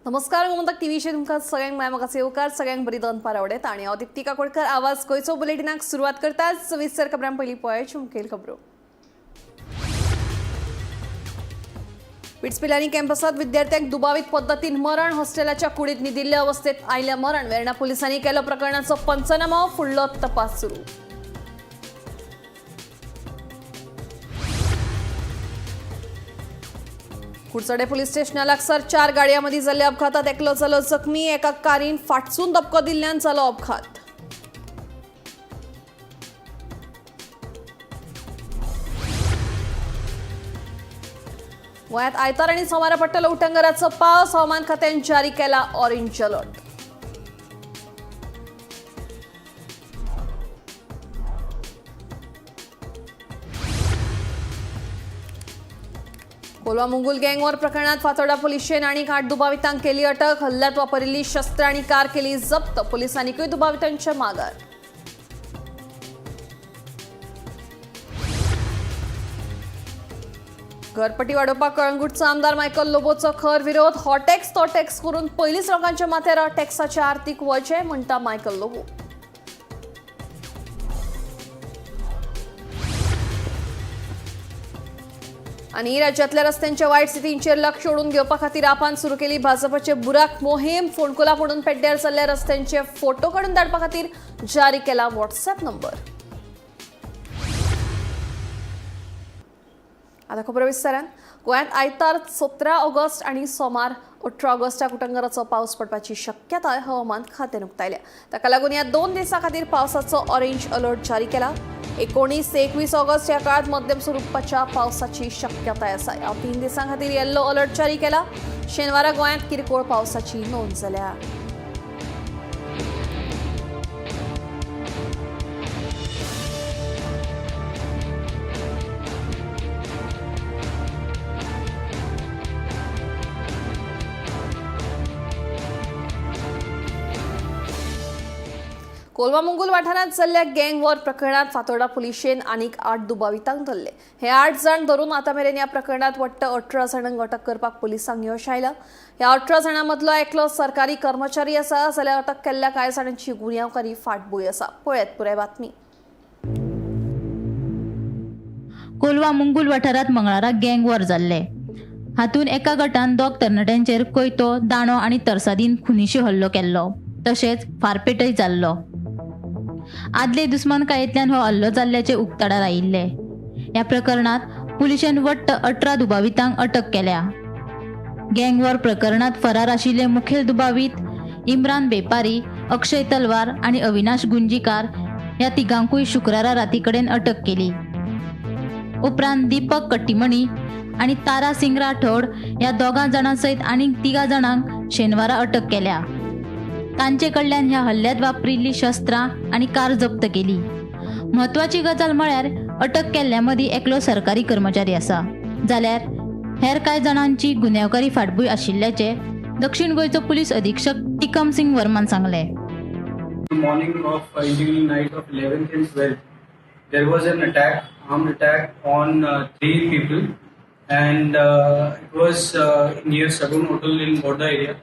नमस्कार, गोमंतक टीव्हीचेर तुमकां सगळ्यांक माय म्हाका येवकार. सगळ्यांक बरी दनपार आवडत आनी हांव दीप्ती काकोडकर. आवाज गोंयचो बुलेटिनाक सुरवात करता. सविस्तर खबरां पयलीं पळयात मुखेल खबरो. बिट्स पिलानी कॅम्पसात विद्यार्थ्यांक दुबावीत पद्दतीन मरण. हॉस्टेलाच्या कुडीत न्हिदिल्ले अवस्थेत आयलें मरण. वेर्णा पोलिसांनी केलो प्रकरणाचो पंचनामो. फुडलो तपास सुरू. कुडचडे पोलीस स्टेशना लागसार 4 गाडयांमध्ये जाल्ल्या अपघातात एकलो जालो जखमी. एका कारीन फाटसून धपको दिल्ल्यान जालो अपघात. गोंयांत आयतार आनी सोमारा पडटलो उटंगराचो पावस. हवामान खात्यान जारी केला orange alert. Colva Mungul gang war प्रकरणात फातोर्डा पोलिशेन आनीक 8 दुबावितांक केली अटक. हल्ल्यात वापरिल्ली शस्त्र आनी कार केली जप्त. पोलीस आनिकूय दुबावितांच्या मागार. घरपट्टी वाडोवपाक कळंगूटचो आमदार मायकल लोबोचो खर विरोध. हो टॅक्स तो टॅक्स करून पयलींच लोकांच्या माथ्यार टॅक्साचे आर्थीक वजें, म्हणटा मायकल लोबो. आनी राज्यातल्या रस्त्यांच्या वायट स्थितींचेर लक्ष ओडून घेवपा खातीर आपान सुरू केली भाजपाचे बुराक मोहीम. फोंडकुला पडून पेड्ड्यार जाल्ल्या रस्त्यांचे फोटो काडून धाडपा खातीर जारी केला व्हॉट्सअप नंबर. आता खबर विस्तारान. गोंयांत आयतार 17 ऑगस्ट आनी सोमार 18 ऑगस्टाक उटंगराचो पावस पडपाची शक्यताय हवामान खात्यान उक्तायल्या. ताका लागून ह्या 2 दिसां खातीर पावसाचो ऑरेंज अलर्ट जारी केला. 19 ते 21 ऑगस्ट ह्या काळात मध्यम स्वरुपाच्या पावसाची शक्यताय आसा. ह्या 3 दिसां खातीर येल्लो अलर्ट जारी केला. शेनवारा गोंयांत किरकोळ पावसाची नोंद जाल्या. कोलवा मुंगूल वाठारांत जाल्ल्या गँग वॉर प्रकरणात फातोर्डा पुलिशेन आनीक 8 दुबावितांक धरले. हे 8 जाण धरून आतां मेरेन ह्या प्रकरणात वट्ट 18 जाणांक अटक करपाक पुलिसांक यश आयलां. ह्या 18 जाणां मदलो एकलो सरकारी कर्मचारी आसा, जाल्यार अटक केल्ल्या कांय जाणांची गुन्यांवकारी फाटभूंय आसा. पळयात पुराय बातमी. कोलवा मुंगूल वाठारांत मंगळारा गँग वॉर जाल्ले. हातूंत एका गटान 2 तरणाट्यांचेर कोयतो, दांडो आनी तरसादीन खुनिशी हल्लो केल्लो, तशेंच फारपेटय जाल्लो. आदले दुस्मानकायेंतल्यान हो हल्लो जाल्ल्याचें उक्ताडार आयिल्लें. ह्या प्रकरणांत पुलिशेन वट्ट 18 दुबावितांक अटक केल्या. गँगवॉर प्रकरणांत फरार आशिल्ले मुखेल दुबावीत इम्रान बेपारी, अक्षय तलवार आनी अविनाश गुंजीकार ह्या तिगांकूय शुक्रारा राती कडेन अटक केली. उपरांत दीपक कट्टीमणी आनी तारा सिंग राठोड ह्या 2 जाणां सयत आनीक 3 जाणांक शेनवारा अटक केल्या. तांचे कडल्यान ह्या हल्ल्यांत वापरिल्ली शस्त्रां आनी कार जप्त केली. म्हत्वाची गजाल म्हळ्यार अटक केल्ल्या मदीं एकलो सरकारी कर्मचारी आसा, जाल्यार हेर कांय जाणांची गुन्यांवकारी फाटभूंय आशिल्ल्याचें दक्षिण गोंयचो पुलीस अधीक्षक टिकम सिंग वर्मान सांगलें. Morning of basically night of 11th and 12th, there was an attack, armed attack on 3 people, and it was near Sagun Hotel in Borda area.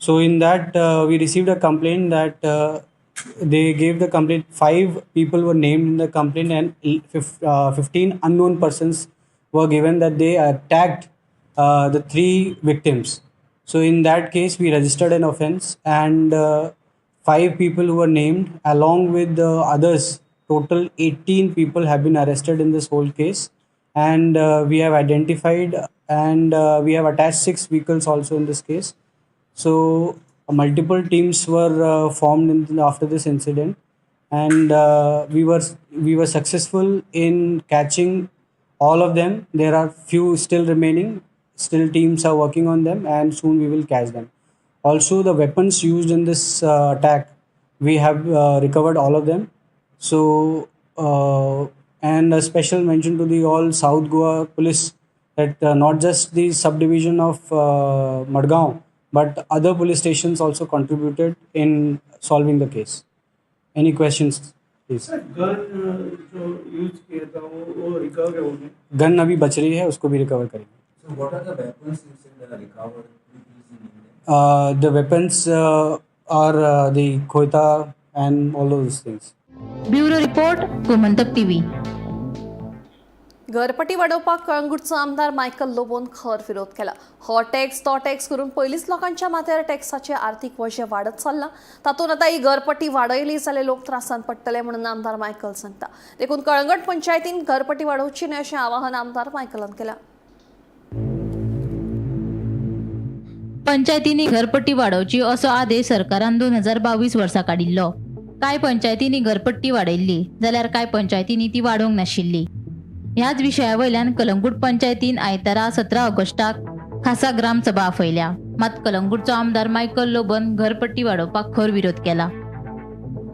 So in that we received a complaint that they gave the complaint. 5 people were named in the complaint, and 15 unknown persons were given that they attacked the 3 victims. So in that case, we registered an offense, and 5 people who were named along with the others, total 18 people have been arrested in this whole case, and we have identified and we have attached 6 vehicles also in this case. So multiple teams were formed after this incident, and we were successful in catching all of them. There are few still remaining. Still teams are working on them, and soon we will catch them. Also, the weapons used in this attack, we have recovered all of them. So and a special mention to the all South Goa police that not just the subdivision of Madgaon, but other police stations also contributed in solving the case. Any questions, please? Sir, gun जो use किया था वो recover हो Gaya? Gun अभी बच रही है, उसको भी recover करेंगे. So what are the weapons you said are recovered? Could you please name them? The weapons are the koita and all those things. Bureau report, Gomantak TV. घरपट्टी वाडोवपाक कळंगूटचो आमदार मायकल लोबोन खर विरोध केला. हो टॅक्स तो टॅक्स करून पयलींच लोकांच्या माथ्यार टॅक्साचे आर्थीक वजें वाडत चल्लां, तातूंत आतां ही घरपट्टी वाडयली जाल्यार लोक त्रासांत पडटले म्हणून आमदार मायकल सांगता. देखून कळंगूट पंचायतीन घरपट्टी वाडोवची न्हय अशें आवाहन आमदार मायकलान केलां. पंचायतींनी घरपट्टी वाडोवची असो आदेश सरकारान 2022 वर्सा काडिल्लो. कांय पंचायतींनी घरपट्टी वाडयल्ली जाल्यार कांय पंचायतींनी ती वाडोवंक नाशिल्ली. ह्याच विशया वयल्यान कलंगूट पंचायतीन आयतारा 17 ऑगस्टाक खासा ग्रामसभा आपयल्या. मात कलंगूटचो आमदार मायकल लोबन घरपट्टी वाडोवपाक खर विरोध केला.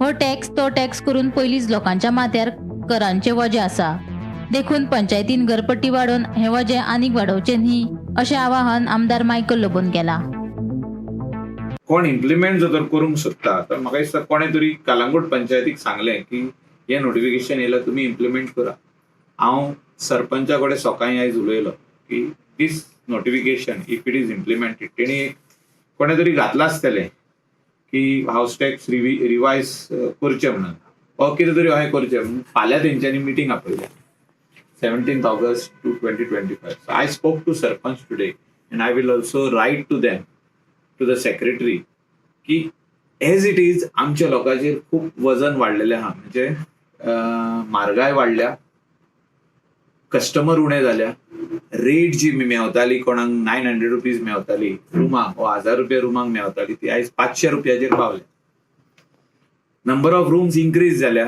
हो टॅक्स तो टॅक्स करून पयलींच लोकांच्या माथ्यार करांचे वजें आसा, देखून पंचायतीन घरपट्टी वाडोवन हें वजें आनीक वाडोवचें न्ही अशें आवाहन आमदार मायकल लोबोन केला. कोण इम्प्लिमेंट जर तर करूंक सोदता तर म्हाका दिसता कोणें तरी कलांगूट पंचायतीक सांगलें की हें नोटिफिकेशन येयलां, तुमी इम्प्लिमेंट करा. हांव सरपंचा कडेन सकाळीं आयज उलयलो की this notification if it is implemented, तेणी एक कोणें तरी घातलां आसतलें की हावस टॅक्स रिवायज करचें म्हणून वा कितें तरी अशें करचें म्हणून. फाल्यां तेंच्यांनी मिटींग आपयल्या, 17th August to 2025. So I spoke to sarpanch today and I will also write to them, to the secretary, की एज it is आमच्या लोकांचेर खूब वजन वाडलेलें आहा. म्हणजे म्हारगाय वाडल्या, कस्टमर उणे जाल्या, रेट जी मेवताली कोणाक ₹900 मेवताली रुमाक वा 1000 रुपया रुमाक मेवताली, ती आयज 500 रुपयाचेर पावल्या. नंबर ऑफ रुम्स इन्क्रीज जाल्या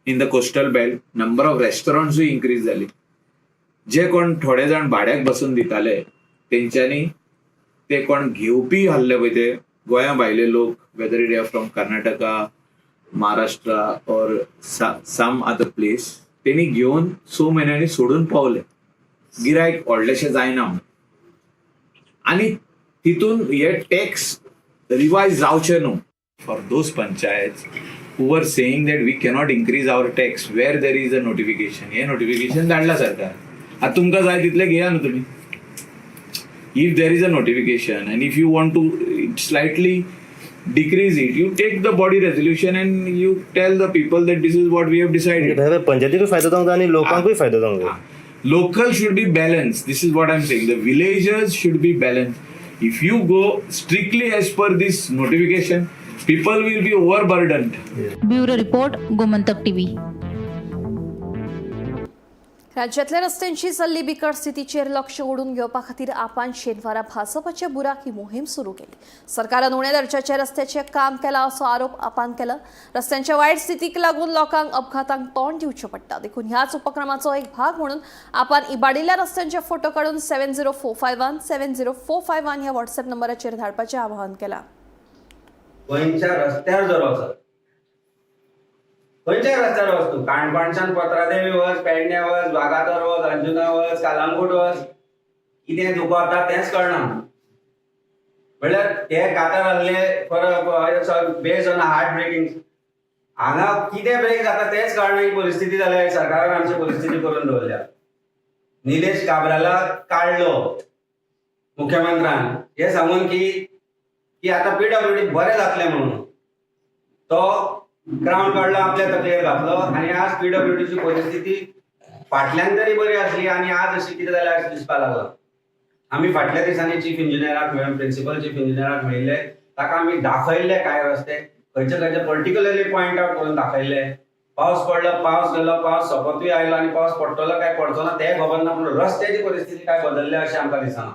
in the coastal belt, number of रेस्टॉरंट्सूय increase जाली. जे कोण थोडे जाण भाड्याक बसून दिताले तेंच्यांनी ते कोण घेवपी आहले पळय ते गोंया भायले लोक, whether it are from Karnataka, Maharashtra or some other place, तेणी घेवन 6 म्हयन्यांनी सोडून पावले, गिरायक व्हडलेशें जायना म्हणून. आनी तितून हे टॅक्स रिवायज जावचे न्हू. For those panchayat who were saying that we cannot increase our tax where there is a notification, hey notification धाडला सरकार, आतां तुमकां जाय तितले घेया न्हू तुमी. If there is a notification and if you want to slightly decrease it, you take the body resolution and you tell the people that this is what we have decided. पंचायतीकूय फायदो जावंक जाय आनी लोकांकूय फायदो जावंक जाय. Local should be balanced. This is what I'm saying, the villagers should be balanced. If you go strictly as per this notification, people will be overburdened. Bureau report, Gomantak TV. राज्यातल्या रस्त्यांची जाल्ली बिकट स्थितीचेर लक्ष ओडून घेवपा खातीर आपान शेनवारा भाजपाच्या बुराक ही मोहीम सुरू केली. सरकारान उण्या दर्जाच्या रस्त्याचें काम केलां असो आरोप आपान केला. रस्त्यांच्या वायट स्थितीक लागून लोकांक अपघातांक तोंड दिवचें पडटा, देखून ह्याच उपक्रमाचो एक भाग म्हणून आपान इबाडिल्ल्या रस्त्यांचे फोटो काडून 7045170451 ह्या व्हॉट्सएप नंबराचेर धाडपाचें आवाहन केलां. गोंयच्या रस्त्यार जर वचत, खंयच्याय रस्त्यार वच तूं, काणकोणच्यान पत्रादेवी वच, पेडणे वच, वागातोर वच, अंजुना वच, कालांगूट वच, कितें दुखता तेंच कळना. म्हणल्यार ते कातार आहले for based on heart breaking. हांगा कितें ब्रेक जाता तेंच कळना. ही परिस्थिती जाल्या, सरकारान आमची परिस्थिती करून दवरल्या. निलेश काब्रालाक काडलो मुख्यमंत्र्यान हें सांगून की की आतां पीडब्ल्यूडी बरें जातलें म्हणून. तो क्रावन काडलो, आपल्या तकलेर घातलो आनी आज पीडब्ल्यूडीची परिस्थिती फाटल्यान तरी बरी आसली आनी आज अशी कितें जाल्या अशें दिसपाक लागलां. आमी फाटल्या दिसांनी चीफ इंजिनियराक मेळून, प्रिन्सिपल चीफ इंजिनियराक मेळिल्ले. ताका आमी दाखयल्ले कांय रस्ते खंयचे खंयचे पर्टिक्युलरली पॉयंट आउट करून दाखयल्ले. पावस पडलो, पावस गेलो, पावस सोंपतूय आयलो आनी पावस पडटलो काय पडचो ना तें खबर ना, पूण रस्त्याची परिस्थिती काय बदलल्या अशें आमकां दिसना.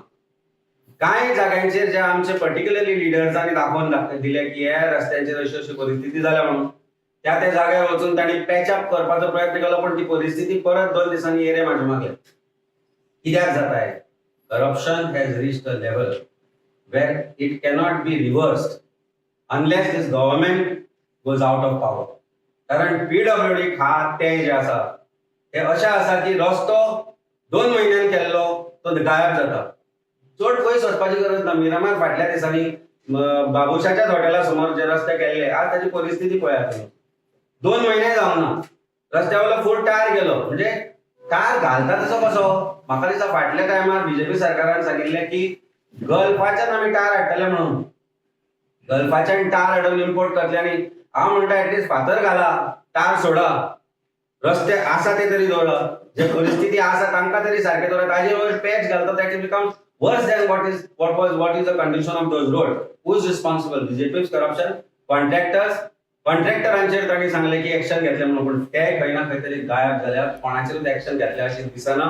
कांय जाग्यांचेर जे आमचे पर्टिक्युलरली लिडर्सांनी दाखोवन दिले की हे रस्त्यांचेर अशी अशी परिस्थिती जाल्या म्हणून, त्या त्या जाग्यार वचून तांणी पॅचअप करपाचो प्रयत्न केलो, पण ती परिस्थिती परत 2 दिसांनी येरे म्हाजे मागले. कित्याक जाता हें? Corruption has reached a level where it cannot be reversed unless this government goes out of power. कारण पीडब्ल्यूडी खातें जें आसा तें अशें आसा की रस्तो 2 म्हयन्यान केल्लो तो गायब जाता. चड पयस वचपाची गरज ना. मिरामार फाटल्या दिसांनी बाबुशाच्याच हॉटेला समोर जे रस्ते केल्ले, आज ताची परिस्थिती पळयात तुमी. 2 म्हयने जावंक ना, रस्त्या वयलो फूल टायर गेलो. म्हणजे टार घालता तसो कसो? म्हाका दिसता फाटल्या टायमार बीजेपी सरकारान सांगिल्लें की गल्फाच्यान आमी टार हाडटले म्हणून. गल्फाच्यान टार हाडून इम्पोर्ट करतले आनी हांव म्हणटा एटलीस्ट फातर घाला, टार सोडा, रस्ते आसा ते तरी दवरा, जे परिस्थिती आसा तांकां तरी सारकें दवरा. ताजेर वयर पॅच घालता that it becomes worse than what is what was what is the condition of those road. Who is responsible? BJP corruption, contractors. कॉन्ट्रॅक्टरांचेर तांणी सांगलें की एक्शन घेतलें म्हणून, पूण ते खंय ना खंय तरी गायब जाल्या, कोणाचेरूच एक्शन घेतलें अशें दिसना.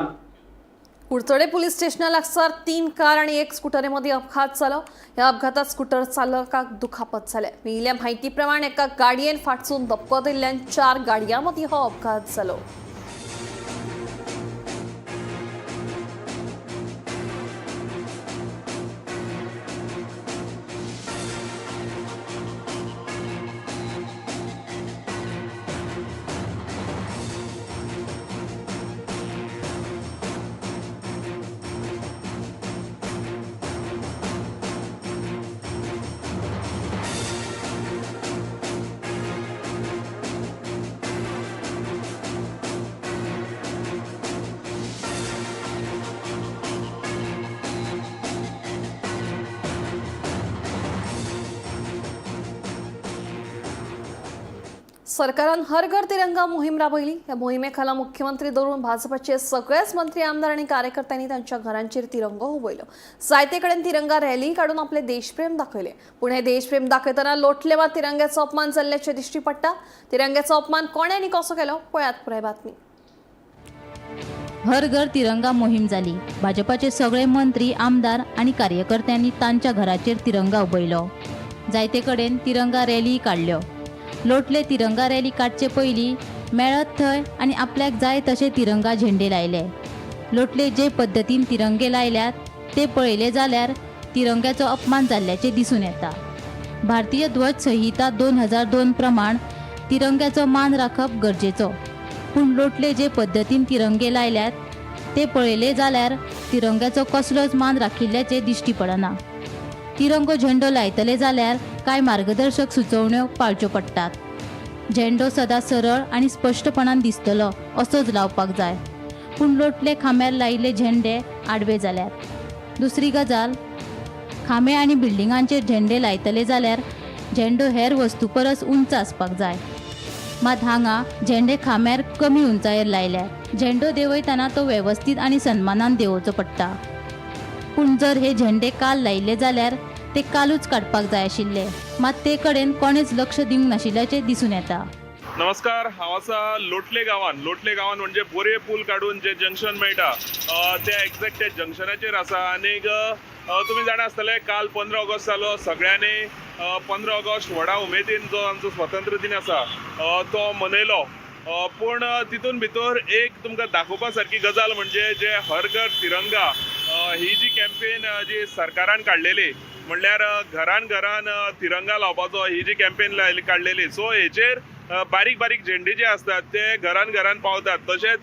कुडचडे पोलीस स्टेशना लागसार 3 कार आणि 1 स्कूटरीमध्ये अपघात झालो. या अपघातात स्कूटर चालकाक दुखापत झाले. मेळिल्ल्या माहितीप्रमाणे एका गाडयेन फाटसून धपको दिल्ल्यान 4 गाडयांमध्ये हो अपघात झालो. सरकारान हर घर तिरंगा मोहीम राबयली. ह्या मोहिमेखाला मुख्यमंत्री धरून भाजपाचे सगळेच मंत्री, आमदार आणि कार्यकर्त्यांनी त्यांच्या घरांचेर तिरंगो हुबयलो. जायते कडेन तिरंगा रॅली काडून आपले देशप्रेम दाखयले. पूण हे देशप्रेम दाखयतना लोटले मात तिरंग्याचो अपमान जाल्ल्याचें दिश्टी पडटा. तिरंग्याचो अपमान कोणे आनी कसो केलो पळयात पुराय बातमी. हर घर तिरंगा मोहीम जाली. भाजपाचे सगळे मंत्री, आमदार आनी कार्यकर्त्यांनी तांच्या घराचेर तिरंगा उबयलो. जायते कडेन तिरंगा रॅली काडल्यो. लोटले तिरंगा रॅली काडचे पयलीं मेळत थंय आनी आपल्याक जाय तशे तिरंगा झेंडे लायले. लोटले जे पद्दतीन तिरंगे लायल्यात ते पळयले जाल्यार तिरंग्याचो अपमान जाल्ल्याचें दिसून येता. भारतीय ध्वज संहिता 2002 प्रमाण तिरंग्याचो मान राखप गरजेचो, पूण लोटले जे पद्दतीन तिरंगे लायल्यात ते पळयले जाल्यार तिरंग्याचो कसलोच मान राखिल्ल्याचें दिश्टी पडना. तिरंगो झेंडो लायतले जाल्यार कांय मार्गदर्शक सुचोवण्यो पाळच्यो पडटात. झेंडो सदां सरळ आनी स्पश्टपणान दिसतलो असोच लावपाक जाय, पूण लोटले खांब्यार लायिल्ले झेंडे आडवे जाल्यात. दुसरी गजाल, खांबे आनी बिल्डिंगांचेर झेंडे लायतले जाल्यार झेंडो हेर वस्तू परस उंच आसपाक जाय, मात हांगा झेंडे खांब्यार कमी उंचायेर लायल्यात. झेंडो देंवयतना तो वेवस्थीत आनी सन्मानान देंवोवचो पडटा, पूण जर हे झेंडे काल लायिल्ले जाल्यार ते कालूच काडपाक जाय आशिल्ले, मात ते कडेन कोणेच लक्ष दिवंक नाशिल्ल्याचें दिसून येता. नमस्कार, हांव आसा लोटले गांवान. लोटले गांवान म्हणजे बोरये पूल काडून जे जंक्शन मेळटा ते एक्झॅक्ट त्या जंक्शनाचेर आसा. आनीक तुमी जाणा आसतले काल 15 ऑगस्ट जालो. सगळ्यांनी 15 ऑगस्ट व्हडा उमेदीन जो आमचो स्वतंत्र दिन आसा तो मनयलो. पूण तितून भितर एक तुमकां दाखोवपा सारकी गजाल म्हणजे जे हर घर तिरंगा ही जी कॅम्पेन जी सरकारान काडलेली, म्हणल्यार घरान घरान तिरंगा लावपाचो ही जी कॅम्पेन काडलेली, सो हेचेर बारीक बारीक झेंडे जे आसतात ते घरान घरान पावतात. तशेंच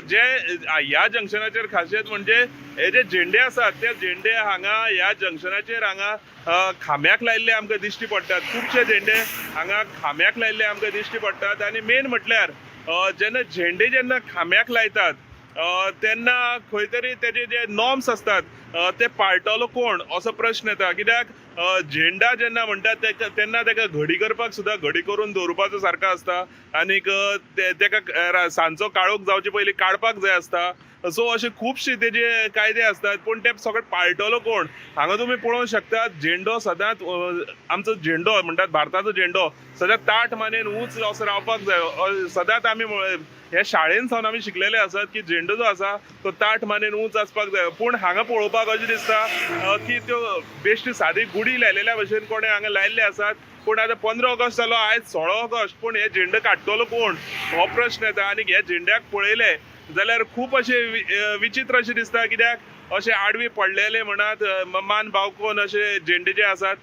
जे ह्या जंक्शनाचेर खासियत म्हणजे हे जे झेंडे आसात ते झेंडे हांगा ह्या जंक्शनाचेर हांगा खांब्याक लायिल्ले आमकां दिश्टी पडटात. खुबशे झेंडे हांगा खांब्याक लायिल्ले आमकां दिश्टी पडटात. आनी मेन म्हटल्यार जेन्ना झेंडे जेन्ना खांब्याक लायतात तेन्ना खंय तरी तेजे जे नॉर्म्स आसतात ते पाळटलो कोण असो प्रश्न येता. कित्याक झेंडा जेन्ना म्हणटात तेन्ना तेका घडी करपाक सुद्दां घडी करून दवरुपाचो सारको आसता आनीक तेका सांजचो काळोख जावचे पयलीं काडपाक जाय आसता. सो अशे खुबशे तेजे कायदे आसतात, पूण ते सगळे पाळटलो कोण? हांगा तुमी पळोवंक शकतात झेंडो सदांच आमचो झेंडो म्हणटात भारताचो झेंडो सदांच ताट मानेन उंच असो रावपाक जाय. सदांच आमी हे शाळेन सावन आमी शिकलेले आसात की झेंडो जो आसा तो ताट मानेन उंच आसपाक जाय. पूण हांगा पळोवपाक अशें दिसता की त्यो बेश्टी सादी गुडी लायलेल्या भशेन कोणें हांगा लायिल्ले आसात. पूण आतां 15 ऑगस्ट जालो, आयज 16 ऑगस्ट, पूण हे झेंडे काडटलो कोण हो प्रश्न येता. आनी हे झेंड्याक पळयले जाल्यार खूब अशें विचित्र अशें दिसता, कित्याक अशे आडवी पडलेले म्हणात मान बावकोन अशे झेंडे जे आसात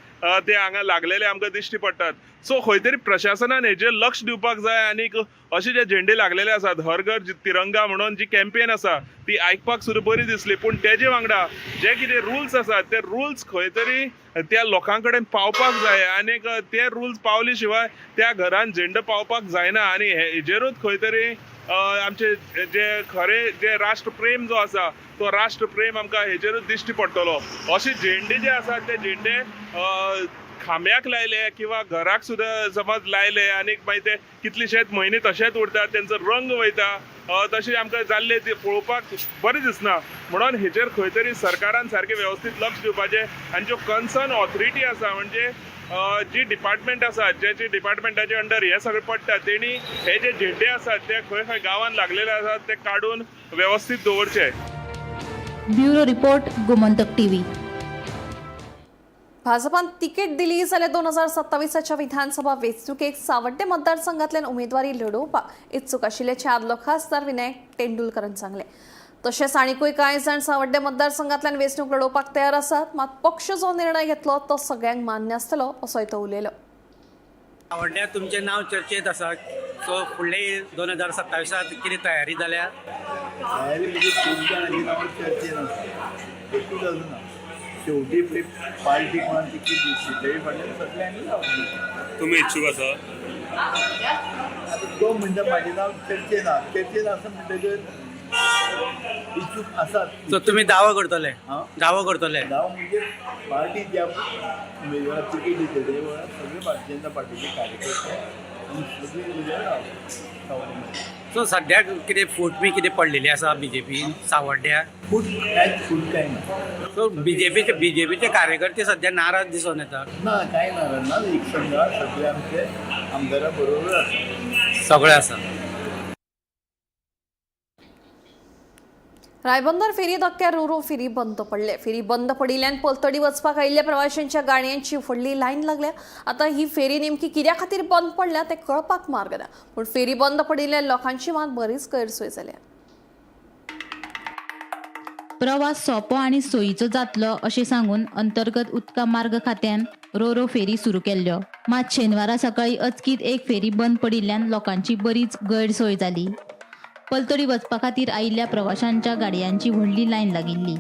ते हांगा लागलेले आमकां दिश्टी पडटात. सो खंय तरी प्रशासनान हेजेर लक्ष दिवपाक जाय. आनीक अशे जे झेंडे लागलेले आसात हर घर तिरंगा म्हणून जी कॅम्पेन आसा ती आयकपाक सुद्दां बरी दिसली, पूण तेजे वांगडा जे कितें रुल्स आसात ते रुल्स खंय तरी त्या लोकां कडेन पावपाक जाय. आनीक ते रुल्स पावले शिवाय त्या घरान झेंडो पावपाक जायना. आनी हेजेरूच खंय तरी आमचे जे खरे जे राष्ट्रप्रेम जो आसा तो राष्ट्रप्रेम आमकां हेजेरूच दिश्टी पडटलो. अशे झेंडे जे आसात ते झेंडे खांब्याक लायले किंवा घराक सुद्दां समज लायले आनी मागीर ते कितलेशेच म्हयने तशेच उरता, तेंचो रंग वयता, तशें आमकां जाल्ले ते पळोवपाक बरें दिसना. म्हणून हेचेर खंय तरी सरकारान सारकें वेवस्थीत लक्ष दिवपाचें आनी ज्यो कन्सर्न ऑथॉरिटी आसा, म्हणजे जी डिपार्टमेंट आसा, जे जे डिपार्टमेंटाचे अंडर हे सगळें पडटा, तेणी हे जे झेंडे आसात ते खंय खंय गांवांत लागलेले आसात ते काडून वेवस्थीत दवरचे. Bureau report, Gomantak TV. भाजपान तिकीट दिली जाल्यार 2027च्या विधानसभा वेंचणुकेक सावड्डे मतदारसंघातल्यान उमेदवारी लढोवपाक इत्सूक आशिल्ल्याचें आदलो खासदार विनायक तेंडुलकरान सांगलें. तशेंच आनीकूय कांय जाण सावड्डे मतदारसंघातल्यान वेंचणूक लढोवपाक तयार आसात, मात पक्ष जो निर्णय घेतलो तो सगळ्यांक मान्य आसतलो असोय तो उलयलो. सावड्ड्या तुमचें नांव चर्चेत आसा, सो फुडले 2027 कितें तयारी जाल्या? तयारी म्हणजे खूब जाणांची नांवां चर्चेन आसा, एकूच आसूं ना. शेवटी पळय पार्टी कोणाक तिकीट दिवची तेय फाटल्यान सगळ्यांनी रावली. तुमी इच्छूक आसा? आतां तो म्हणटा म्हाजें नांव चर्चेन आसा, चर्चेन आसा म्हणटकीर इच्छूक आसात. सो तुमी दावो करतले? हां? दावो करतले? नांव म्हणजे पार्टी ज्या उमेदवाराक तिकीट दितले ते वेळार सगळे भारतीय जनता पार्टीचे कार्यकर्ते आनी सगळे उमेदवार रावले. सो सद्याक कितें फूट बी कितें पडलेली आसा बीजेपीन सावड्ड्या? फूट कांयच, फूट कांय ना. सो बीजेपीचे कार्यकर्ते सद्या नाराज दिसून येतात. ना, कांय नाराज ना. एक संघा सगळे आमचे आमदारा बरोबर आसा. सगळे आसा. रायबंदर फेरी धक्क्यार रोरो फेरी बंद पडले. फेरी बंद पडिल्ल्यान पलतडी वचपाक आयिल्ल्या प्रवाशांच्या गाडयांची व्हडली लायन लागल्या. आतां ही फेरी नेमकी कित्या खातीर बंद पडल्या तें कळपाक मार्ग ना, पूण फेरी बंद पडिल्ल्यान लोकांची मात बरीच गैरसोय जाल्या. प्रवास सोंपो आनी सोयीचो जातलो अशें सांगून अंतर्गत उदका मार्ग खात्यान रोरो फेरी सुरू केल्ल्यो. मात शेनवारा सकाळीं अचकीत एक फेरी बंद पडिल्ल्यान लोकांची बरीच गैरसोय जाली. पलतडी वचपा खातीर आयिल्ल्या प्रवाशांच्या गाडयांची व्हडली लायन लागिल्ली.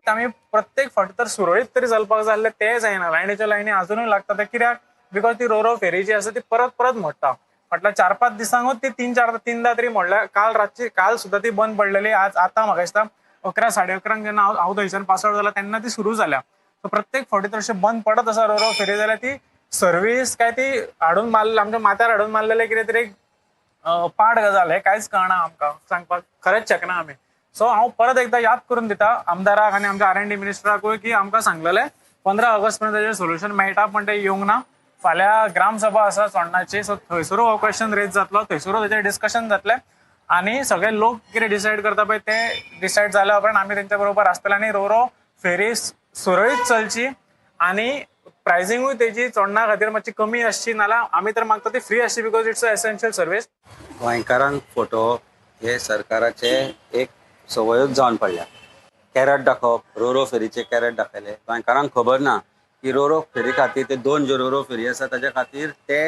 आमी प्रत्येक फावटी तर सुरळीत तरी चलपाक जाय आसलें, तें जायना. लायनीच्या लायनी अजुनूय लागता. ते कित्याक? Because ती रोरो फेरी जी आसा ती परत परत मोडटा. फाटल्या 4-5 दिसांकूच ती 3-4 तरी मोडल्या. काल रातची, काल सुद्दां ती बंद पडलेली. आज आतां म्हाका दिसता 11 11:30 जेन्ना हांव थंयच्यान पास आवट जाला तेन्ना ती सुरू जाल्या. सो प्रत्येक फावटी तर अशें बंद पडत आसा रोरो फेरी जाल्यार ती सर्वीस काय ती हाडून मारले आमच्या माथ्यार हाडून मारलेले कितें तरी एक पाड गजाल. हें कांयच कळना आमकां, सांगपाक खरेंच शकना आमी. सो हांव परत एकदा याद करून दिता आमदाराक आनी आमच्या R&D मिनिस्टराकूय की आमकां सांगलेलें 15 ऑगस्ट पर्यंत ताजेर सोल्युशन मेळटा, पण तें येवंक ना. फाल्यां ग्रामसभा आसा चोडणाची, सो थंयसरूय हो क्वेश्चन रेज जातलो, थंयसरूय ताजेर डिस्कशन जातलें आनी सगळे लोक कितें डिसायड करता पळय ते डिसायड जाल्या उपरांत आमी तेंच्या बरोबर आसतले आनी रोरो फेरी सुरळीत चलची आनी प्रायसिंगूय तेजी चोडणा खातीर मातशी कमी आसची, नाल्यार आमी तर मागता ती फ्री आसची, because it's a essential service. गोंयकारांक फटोवप हे सरकाराचे एक संवयूच जावन पडल्या. कॅरट दाखोवप, रोरो फेरीचे कॅरट दाखयले. गोंयकारांक खबर ना की रोरो फेरी खातीर ते 2 ज्यो रोरो फेरी आसा ताच्या खातीर ते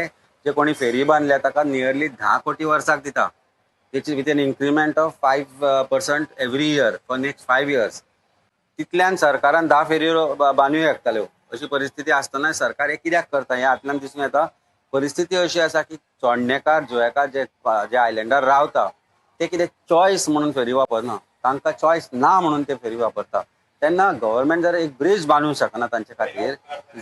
जे कोणी फेरी बांदल्या ताका नियरली 10 कोटी वर्साक दिता. तेची with an increment of 5% every year for next 5 years. तितल्यान सरकारान 10 फेरयो बांदूं शकताल्यो. अशी परिस्थिती आसतना सरकार हे कित्याक करता हें हातल्यान दिसून येता. परिस्थिती अशी आसा की चोडणेकार जुवेकार जे जे आयलंडार रावता ते कितें चॉयस म्हणून फेरी वापरना, तांकां चॉयस ना म्हणून ते फेरी वापरता. तेन्ना गव्हर्मेंट जर एक ब्रिज बांदूंक शकना तांचे खातीर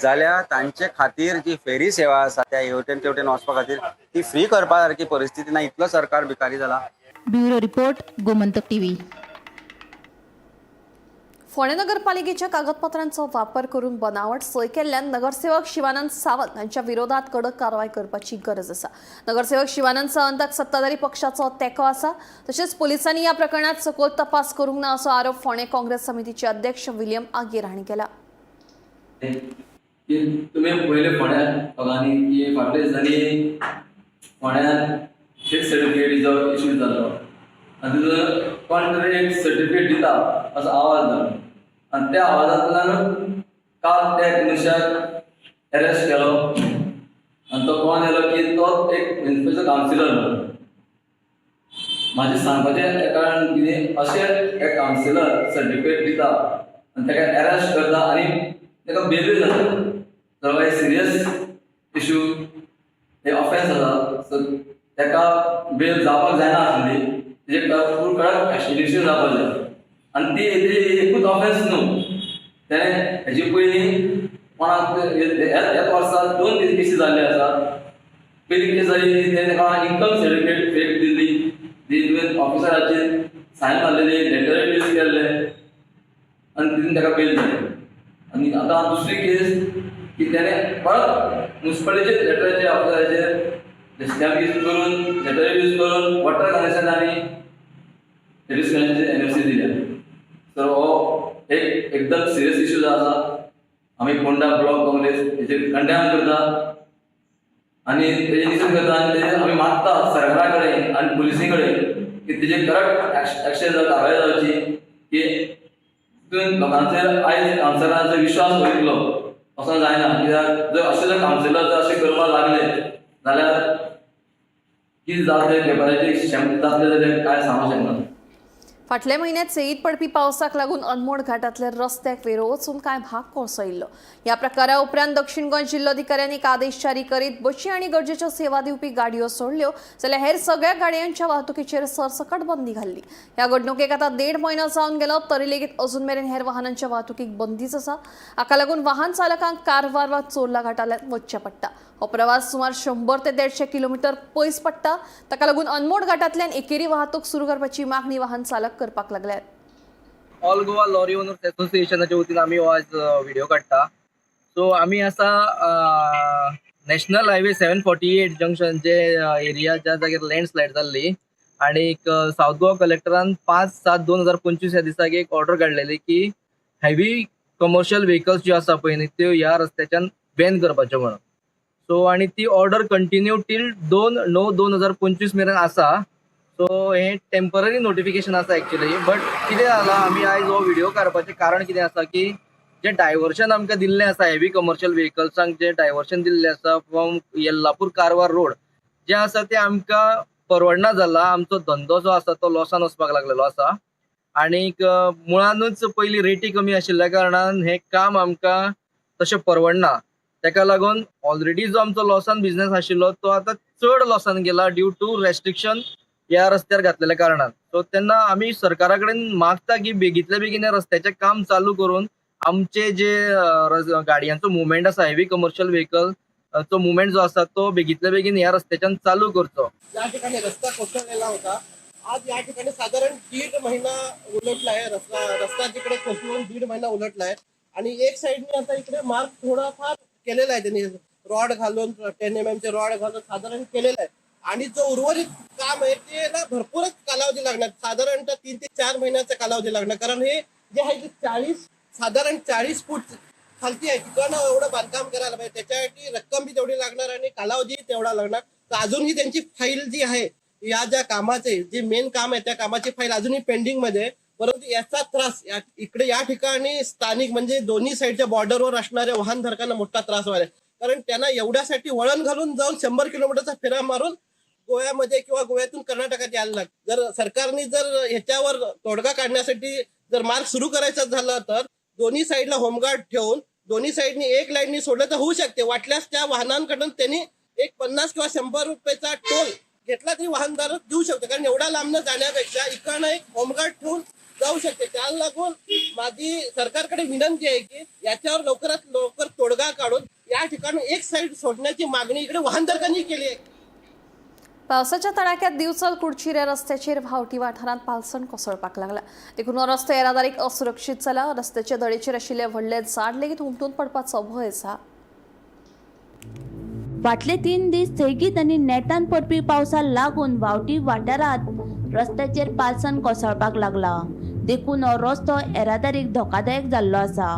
जाल्यार तांचे खातीर जी फेरी सेवा आसा त्या हेवटेन तेवटेन वचपा खातीर ती फ्री करपा सारकी परिस्थिती ना, इतलो सरकार भिकारी जाला. Bureau report, Gomantak TV. फोंडें नगरपालिकेच्या कागदपत्रांचो वापर करून बनावट सय केल्ल्यान नगरसेवक शिवानंद सावंत हांच्या विरोधात कडक कारवाय करपाची गरज आसा. नगरसेवक शिवानंद सावंताक सत्ताधारी पक्षाचो तेंको आसा. तशेंच पोलिसांनी ह्या प्रकरणात सखोल तपास करूंक ना असो आरोप फोंडें काँग्रेस समितीचे अध्यक्ष विलियम आगेर हांणी केला. तुमी पयले फोंड्या लोकांनी की फाटल्या दिसांनी फोंड्यान फेक सर्टिफिकेटीचो इशू जालो आनी तितून कोण तरी एक सर्टिफिकेट दिता असो आवाज जालो आनी त्या आवाजांतल्यानूच काल त्या एक मनशाक एरेस्ट केलो आनी तो कोण येयलो की तो एक म्युनिसिपल कावन्सिलर म्हणून. म्हाजें सांगपाचें कारण कितें, अशें एक कावन्सिलर सर्टिफिकेट दिता आनी ताका एरेस्ट करता आनी ताका बेलूय जाता जाल्यार सिरियस इशू, हे ऑफेन्स आसा. सो ताका बेल जावपाक जायना आसली, तेजे फूल कडक इलेक्शन जावपाक जाय. आनी ती ती एकूच ऑफेन्स न्हू, तेणें हेजे पयलीं कोणाक ह्याच वर्सा दोन केसी जाल्ले आसा. पयली केस जाली तेणें ताका इन्कम सर्टिफिकेट फेक दिल्ली, ती तुवें ऑफिसराचेर सायन मारलेली, लेटर यूज केल्ले आनी तितून ताका बेल जाली. आनी आतां दुसरी केस की तेणें परत मुन्सिपालिटीचे लेटराचे ऑफिसराचेर स्टॅम्प यूज करून, लेटर यूज करून वॉटर कनेक्शन आनी एन ओ सी दिल्या. सो हो एक एकदम सिरियस इशू जो आसा, आमी फोंडा ब्लॉक काँग्रेस हेजेर कंडेम करता आनी तेजे निशेध करता आनी तेजेर आमी मागता सरकारा कडेन आनी पुलिसी कडेन की तेजेर करेक्ट एक्शन कारवाय जावची, की तितून लोकांचेर आयज कावन्सिलरांचो विश्वास वयतलो असो जायना. कित्याक जर अशें जर कावन्सिलर जर अशें करपाक लागले जाल्यार कितें जातलें, पेपराचेर क्षमता जातलें जाल्यार कांय सांगूंक शकना. फाटल्या म्हयन्यात सेगीत पडपी पावसाक लागून अनमोड घाटांतल्या रस्त्याक वेरो वचून कांय भाग कोसळिल्लो. ह्या प्रकारा उपरांत दक्षिण गोंय जिल्लोधिकाऱ्यांनी एक आदेश जारी करीत बशी आनी गरजेच्यो सेवा दिवपी गाडयो सोडल्यो जाल्यार हेर सगळ्या गाडयांच्या वाहतुकीचेर सरसकट बंदी घाल्ली. ह्या घडणुकेक आतां 1.5 म्हयनो जावन गेलो तरी लेगीत अजून मेरेन हेर वाहनांच्या वाहतुकीक बंदीच आसा. हाका लागून वाहन चालकांक कारवार वा चोर्ला घाटांतल्यान वचचें पडटा. हो प्रवास सुमार 100 ते 150 किलोमिटर पयस पडटा. ताका लागून अनमोड घाटांतल्यान एकेरी वाहतूक सुरू करपाची मागणी वाहन चालक करपाक लागल्यात. ऑल गोवा लॉरी ओनर्स असोसिएशनाच्या वतीन आमी हो आज व्हिडिओ काडटा. सो आमी आसा national highway 748 junction J area ज्या जाग्यार लँडस्लायड जाल्ली आनी सावथ गोवा कलेक्टरान 5/7/2025 ह्या दिसाक एक ऑर्डर काडलेली की हेवी कमर्शियल व्हेकल्स ज्यो आसा पळय न्ही त्यो ह्या रस्त्याच्यान बॅन करपाच्यो म्हणून. सो आनी ती ऑर्डर कंटिन्यू टील 2/9/2025 मेरेन आसा. सो हें टेम्पररी नोटिफिकेशन आसा एक्चुअली, बट कितें जालां, आमी आयज हो व्हिडिओ काडपाचें कारण कितें आसा की जें डायवर्शन आमकां दिल्लें आसा, हेवी कमर्शियल व्हेकल्सांक जें डायवर्शन दिल्लें आसा फ्रॉम येल्लापूर कारवार रोड जें आसा तें आमकां परवडना जालां. आमचो धंदो जो आसा तो लॉसान वचपाक लागलेलो आसा आनीक मुळानूच पयलीं रेटी कमी आशिल्ल्या कारणान हें काम आमकां तशें परवडना. तेका लागून ऑलरेडी जो आमचो लॉसान बिझनेस आशिल्लो तो आतां चड लॉसान गेला ड्यू टू रेस्ट्रिक्शन ह्या रस्त्यार घातलेल्या कारणान. सो तेन्ना आमी सरकारा कडेन मागता की बेगींतल्या बेगीन ह्या रस्त्याचें काम चालू करून आमचे जे गाडयांचो मुवमेंट आसा, हेवी कमर्शियल व्हेकल चो मुवमेंट जो आसा तो बेगींतल्या बेगीन ह्या रस्त्याच्यान चालू करचो. या ठिकाणी रस्ता कोसळलेला होता. आज या ठिकाणी साधारण 1.5 महिना उलटला आहे. रस्ता रस्ता तिकडे कोसळून 1.5 महिना उलटला आहे आणि एक साईडने आता इकडे मार्ग थोडाफार केलेला आहे त्यांनी, रॉड घालून, 10 mm चे रॉड घालून साधारण केलेला आहे आणि जो उर्वरित काम आहे ते ना भरपूरच कालावधी लागणार, साधारणतः 3 ते 4 महिन्याचा कालावधी लागणार. कारण हे जे आहे ते 40, साधारण 40 फूट खालती आहे. तिकडनं एवढं बांधकाम करायला पाहिजे, त्याच्यासाठी रक्कम बी तेवढी लागणार आणि कालावधी तेवढा लागणार. तर अजूनही त्यांची फाईल जी आहे, या ज्या कामाचे जे मेन काम आहे त्या कामाची फाईल अजूनही पेंडिंग मध्ये आहे. परंतु याचा त्रास इकडे या ठिकाणी स्थानिक म्हणजे दोन्ही साईडच्या बॉर्डरवर असणाऱ्या वाहनधारकांना मोठा त्रास व्हायला, कारण त्यांना एवढ्यासाठी वळण घालून जाऊन 100 किलोमीटरचा फेरा मारून गोव्यामध्ये किंवा गोव्यातून कर्नाटकात यायला लागतं. जर सरकारने जर ह्याच्यावर तोडगा काढण्यासाठी जर मार्ग सुरू करायचा झाला तर दोन्ही साईडला होमगार्ड ठेवून दोन्ही साईडनी एक लाईननी सोडलं तर होऊ शकते. वाटल्यास त्या वाहनांकडून त्यांनी एक 50 किंवा 100 रुपयाचा टोल घेतला तरी वाहनधारक देऊ शकतो, कारण एवढा लांबनं जाण्यापेक्षा इकडनं एक होमगार्ड ठेवून जाऊ शकते. त्याला लागून माझी सरकारकडे विनंती आहे की याच्यावर लवकरात लवकर तोडगा काढून या ठिकाणी एक साईड सोडण्याची मागणी इकडे वाहनधारकांनी केली आहे. पावसाच्या तडाख्यात दिवचल कुडचिऱ्या रस्त्याचेर व्हांवटी वाठारांत पालसण कोसळपाक लागला. देखून हो रस्तो येरादारीक असुरक्षीत जाला. रस्त्याच्या दडेचेर आशिल्ले व्हडले झाड लेगीत हुमटून पडपाचो भंय आसा. फाटले 3 दीस सेगीत आनी नेटान पडपी पावसाक लागून व्हांवटी वाठारांत रस्त्याचेर पालसण कोसळपाक लागला. देखून हो रस्तो येरादारीक धोकादायक जाल्लो आसा.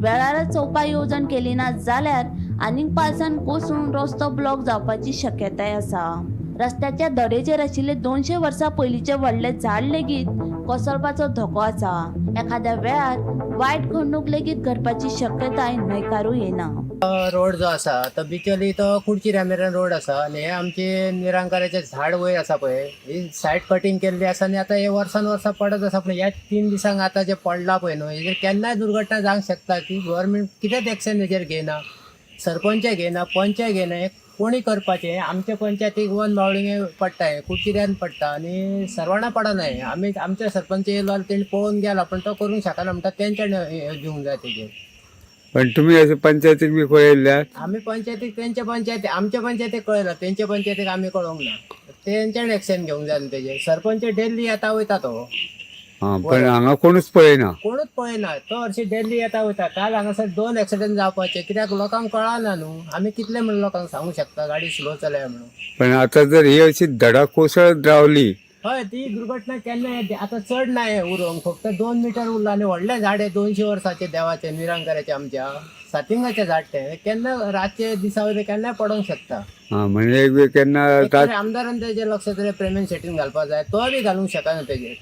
वेळारच उपाय येवजण केली ना जाल्यार आनीक पालसण कोसळून रस्तो ब्लॉक जावपाची शक्यताय आसा. रस्त्याच्या धडेचेर आशिल्ले 200 वर्सां पयलींचे व्हडले झाड लेगीत कोसळपाचो धोको आसा. एखाद्या वेळार वायट घडणूक लेगीत घडपाची शक्यताय न्हयकारूं येना. रोड जो आसा तो बिचोली तो कुडचिऱ्या मेरेन रोड आसा आनी हे आमचे निरंकाराचे झाड वयर आसा पळय, ही सायड कटींग केल्ली आसा आनी आतां हे वर्सान वर्सां पडत आसा. पूण ह्या 3 दिसांक आतां जे पडला पळय न्हू, हेजेर केन्नाय दुर्घटना जावंक शकता. की गव्हर्मेंट कितेंच एक्शन हेजेर घेयना, सरपंच घेयना, पंच घेयना, हे कोण कोणी करपाचें? आमच्या पंचायतीक वन बावळिंगे पडटा, हें कुडचिऱ्यान पडटा आनी सर्वणा पडना. हें आमी आमचे सरपंच येयलो जाल्यार तेणी पळोवन गेला, पण तो करूंक शकना म्हणटा, तेंच्यानी हें दिवंक जाय तेजेर. पण तुमी अशें पंचायतीक बी कळयल्ल्यात? आमी पंचायतीक, तेंच्या पंचायती, आमच्या पंचायतीक कळयला, तेंच्या पंचायतीक आमी कळोवंक ना. तेंच्यानी एक्शन घेवंक जाय न्हू तेजेर. सरपंच डेली येता वयता तो. आं, पण हांगा कोणूच पळयना. कोणूच पळयना. तो हरशीं डेली येता वयता. काल हांगासर 2 एक्सिडंट जावपाचे, कित्याक लोकांक कळना न्हू. आमी कितले म्हणून लोकांक सांगूंक शकता गाडी स्लो चलय म्हणून. पण आता जर ही अशी धडक कोसळत रावली, हय, ती दुर्घटना केन्ना येता. आतां चड ना हें उरोंक, फक्त 2 मिटर उरला आनी व्हडलें झाड हें 200 वर्साचें देवाचें, निरंकाराचें, आमच्या सातिंगाचें झाड. तें केन्ना रातचे दिसा वयलें केन्नाय पडोंक शकता. आं, म्हणजे एक वेळ केन्ना एक तरी आमदारान तेजेर लक्ष तरी प्रेमेन सेटीन घालपाक जाय, तो बी घालूंक शकना तेजेर.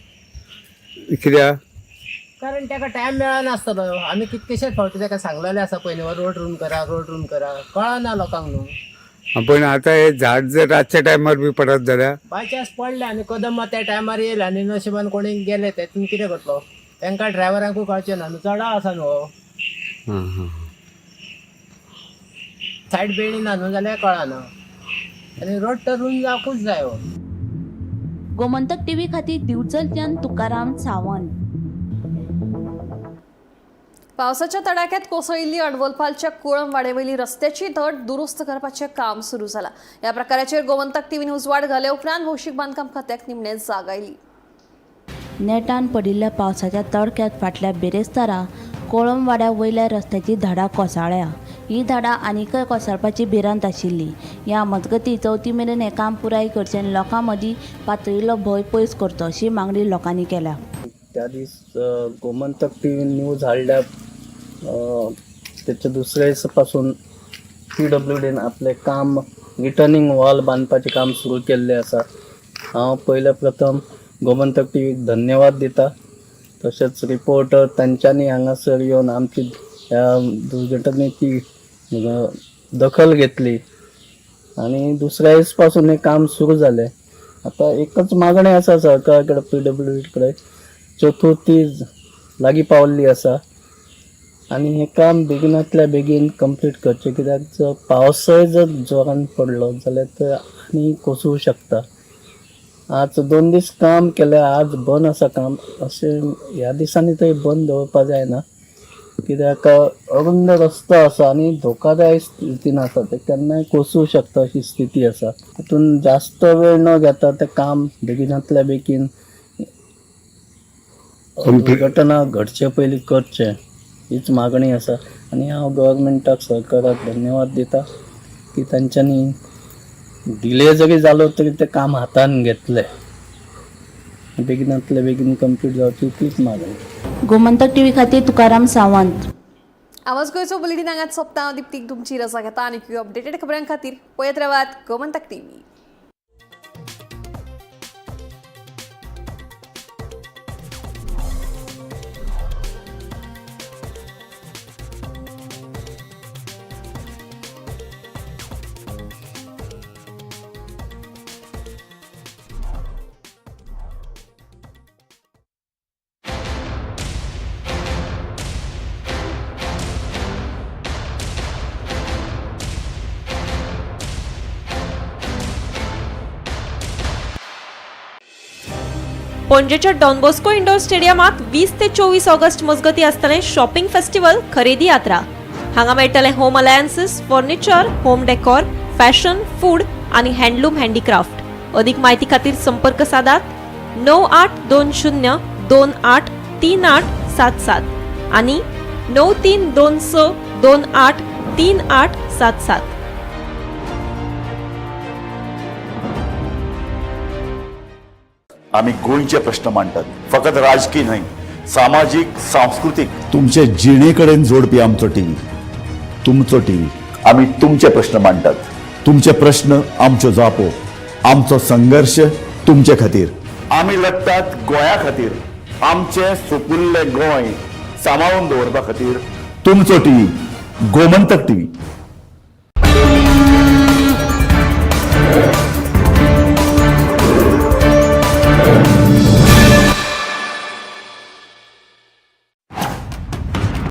कित्याक? कारण ताका टायम मेळनासतलो. आमी कितकेशेच फावटी ताका सांगलेलें आसा पयलीं, रोड रूम करा, रोड रूम करा, कळना लोकांक न्हू. पण आता हे झाड जर रातच्या टायमार बी पडत जाल्यार? बाय चान्स पडलें आनी कदंबा त्या टायमार येयलें आनी नशिबान कोणी गेले, तेतून कितें करतलो? तांकां ड्रायव्हरांकूय कळचें ना न्हू, चडा आसा न्हू हो. आं हां. सायड बेणी ना न्हू जाल्यार कळना, आनी रोड तर रूम जावकूच जाय हो. गोमंतक टीव्ही खातीर दिवचलच्यान तुकाराम सावंत. पावसाच्या तडाख्यात कोसळिल्ली अडवलपालच्या कोळंबवाड्यावयली रस्त्याची धड दुरुस्त करपाचें काम सुरू जाला. ह्या प्रकाराचेर गोमंतक टीव्हीन उजवाड घाले उपरांत भौशीक बांदकाम खात्याक निमणे जाग आयली. नेटान पडिल्ल्या पावसाच्या तडक्यात फाटल्या बिरेस्तारा कोळंबवाड्या वयल्या रस्त्याची धडां कोसळ्ळ्या. ही धाडां आनीकय कोसळपाची भिरांत आशिल्ली. ह्या मजगतीं चवथी मेरेन हें काम पुराय करचें आनी लोकां मदीं पातळिल्लो भंय पयस करचो अशी मागणी लोकांनी केल्या. त्या दीस गोमंतक टी व्ही न्यूज हाडल्या त्याच्या दुसऱ्या दिसापासून PWDन आपलें काम रिटर्निंग वॉल बांदपाचें काम सुरू केल्लें आसा. हांव पयले प्रथम गोमंतक टी व्हीक धन्यवाद दिता. तशेंच रिपोर्टर तांच्यांनी हांगासर येवन आमची ह्या दुर्घटनेची दखल घेतली आनी दुसऱ्या दीस पासून हें काम सुरू जालें. आतां एकच मागणें आसा सरकारा कडेन, PWD कडेन, चतुर्थी लागीं पावल्ली आसा आनी हें काम बेगिनांतल्या बेगीन कंप्लीट करचें, कित्याक जर पावसय जर जोरान पडलो जाल्यार ते आनी कोसळूं शकता. आज 2 दीस काम केलें, आज बंद आसा काम, अशें ह्या दिसांनी थंय बंद दवरपा जायना, कित्याक अरुंद रस्तो आसा आनी धोकादायक स्थितीन आसा, ते केन्नाय कोसळूं शकता अशी स्थिती आसा. तातूंत जास्त वेळ न घेता तें काम बेगिनांतल्या बेगीन दुर्घटना घडचे पयलीं करचें हीच मागणी आसा. आनी हांव गव्हर्मेंटाक, सरकाराक धन्यवाद दिता की तांच्यांनी डिले जरी जालो तरी तें काम हातान घेतलें, बेगिनांतले बेगीन कंप्लीट जावची तीच मागणी. गोमंतक टीव्ही खातीर तुकाराम सावंत. आवाज गोंयचो बुलेटीन हांगाच सोंपता. हांव दीप्तीक तुमची रजा घेता आनी अपडेटेड खबरां खातीर पळयत रावात गोमंतक टीव्ही. पणजेच्या डॉन बॉस्को इंडोर स्टेडियमात 20 ते 24 ऑगस्ट मजगती आसतलें शॉपिंग फेस्टिवल खरेदी यात्रा. हांगा मेळटलें home appliances, furniture, home decor, fashion, food आनी हँडलूम हँडीक्राफ्ट. अधिक माहिती खातीर संपर्क सादात 9820 28 3877 आनी 9326 28 3877. आमी गोंयचे प्रश्न मांडटात, फकत राजकीय न्हय, सामाजीक, सांस्कृतीक, तुमचे जिणे कडेन जोडपी आमचो टीव्ही, तुमचो टीव्ही. आमी तुमचे प्रश्न मांडटात, तुमचे प्रश्न आमच्यो जापो, आमचो संघर्श तुमचे खातीर. आमी लढटात गोंया खातीर, आमचें सुपुल्लें गोंय सांबाळून दवरपा खातीर. तुमचो टीव्ही, गोमंतक टीव्ही.